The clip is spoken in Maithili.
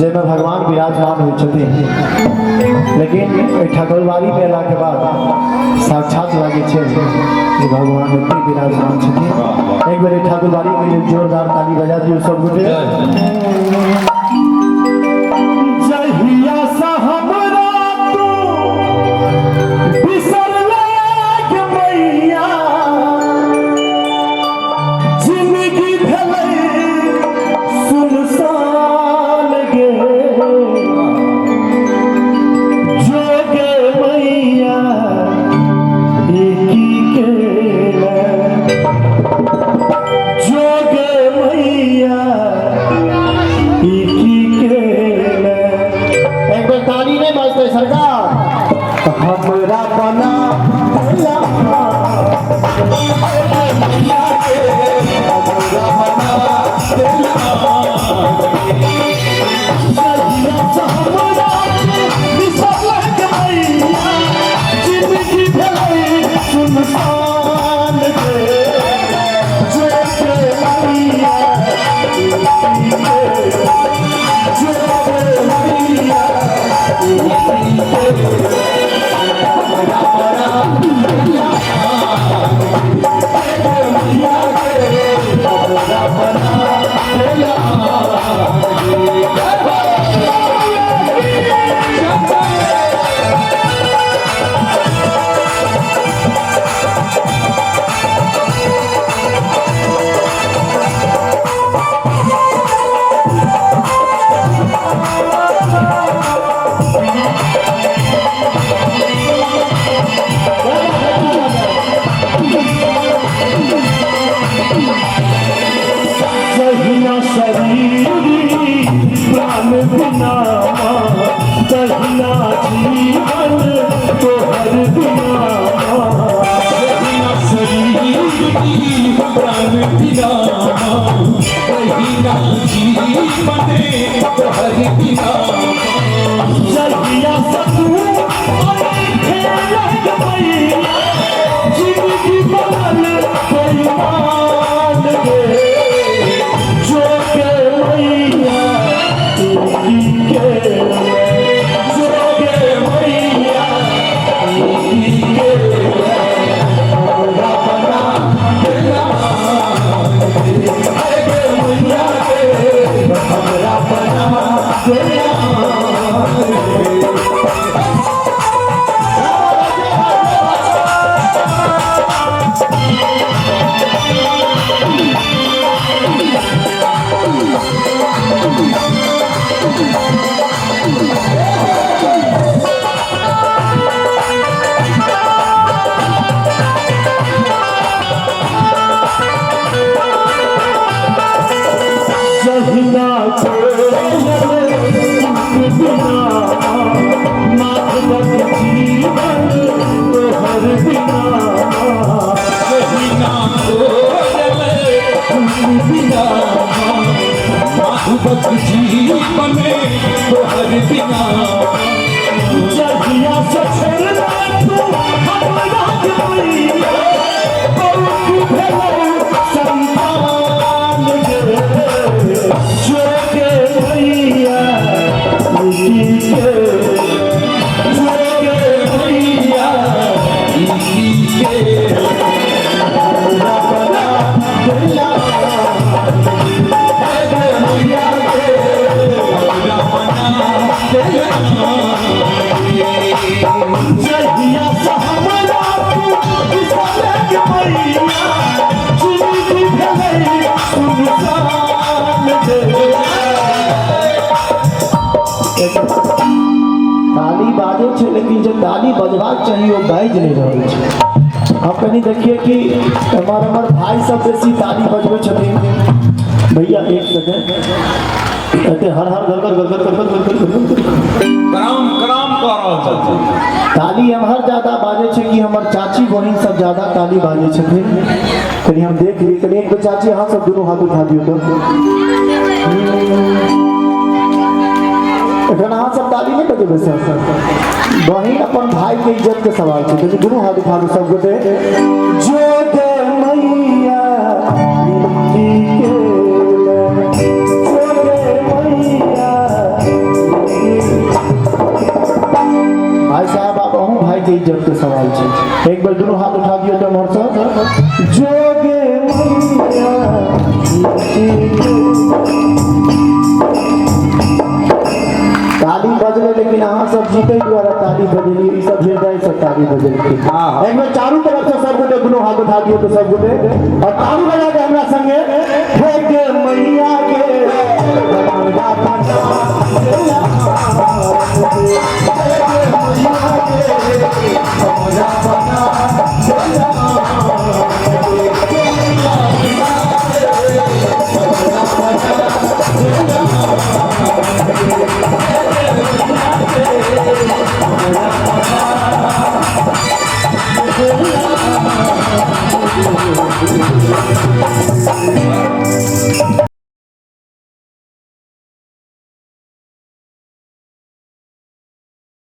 जाहिमे भगवान विराजमान होइ छथिन, लेकिन एहि ठाकुरबाड़ीमे अयलाके बाद साक्षात लागै छै जे भगवान एतहि विराजमान छथिन। एक बेर एहि ठाकुरबाड़ीके लेल जोरदार ताली बजा दियौ सब गोटे। जहिया से हमरा तू बिसरले गे मैया, जिंदगी भेलै सुनसान गे, जोगे मैया ई की केले, जोगे मैया ई की केले। एक बेर ताली नहीं बजते सरकार। हमरा बना जहिना शरीर प्राण बिना, तहिना जीवन तोहर बिना। जहिना शरीर प्राण बिना, तहिना जीवन तोहर बिना। जहिया सतू जिंदगी बनल बेईमान गे, जो के मैया तू की के, जो के मैया तू की के, हमरा बना देला गे मैया गे, हमरा बना देला। जहिना बिना माधवक जीवन तोहर बिना, जहिना तोहर बिना माधवक जीवन तोहर बिना। जहिया से छोड़ना तू हमरा के मैया, बहुत भेलौ संतान गे, जो के मैया ई के, जो के मैया ई के, हमरा बना देला गे मैया गे, हमरा बना देला। जहिया से हमरा तू बिसरले गे मैया, जिंदगी भेलै सुनसान गे। ताली बाजै छै, लेकिन जे ताली बजबाक चाही ओ बाजि नहि रहल छै। हम कनि देखिए कि एम्हर हमर भाई सब बेसी ताली बजबै छथिन। भैया एक सेकेंड, एते हर हर घर घर घर घर घर घर घर घर कराम कराम कऽ रहल छथिन। ताली एम्हर ज्यादा बाजै छै कि हमर चाची बहिन सब ज्यादा ताली बाजै छथिन? कनि हम देख लिए। कनि एक बेर चाची अहाँ सब दुनू हाथ उठा दियौ। तऽ एखन अहाँ सब ताली नहि बजेबै सर। बहिन अपन भाई के इज्जत के सवाल छै। कनि दुनू हाथ उठा दू सब गोटे। जो गे मैया मिट्टी के ले, जो गे मैया के इज्जत के सवाल छै। एक बेर दुनू हाथ उठा दियौ तऽ एम्हरसँ जोगे मैया ताली बजलै, लेकिन अहाँ सब जीते द्वारा ताली बजेलियै, ई सब हृदय से ताली बजेलखिन। एक बेर चारू तरफ से सब गोटे दुनू हाथ उठा दियौ तऽ सब गोटे और ताली बजा के हमरा संगे हे गे मैया के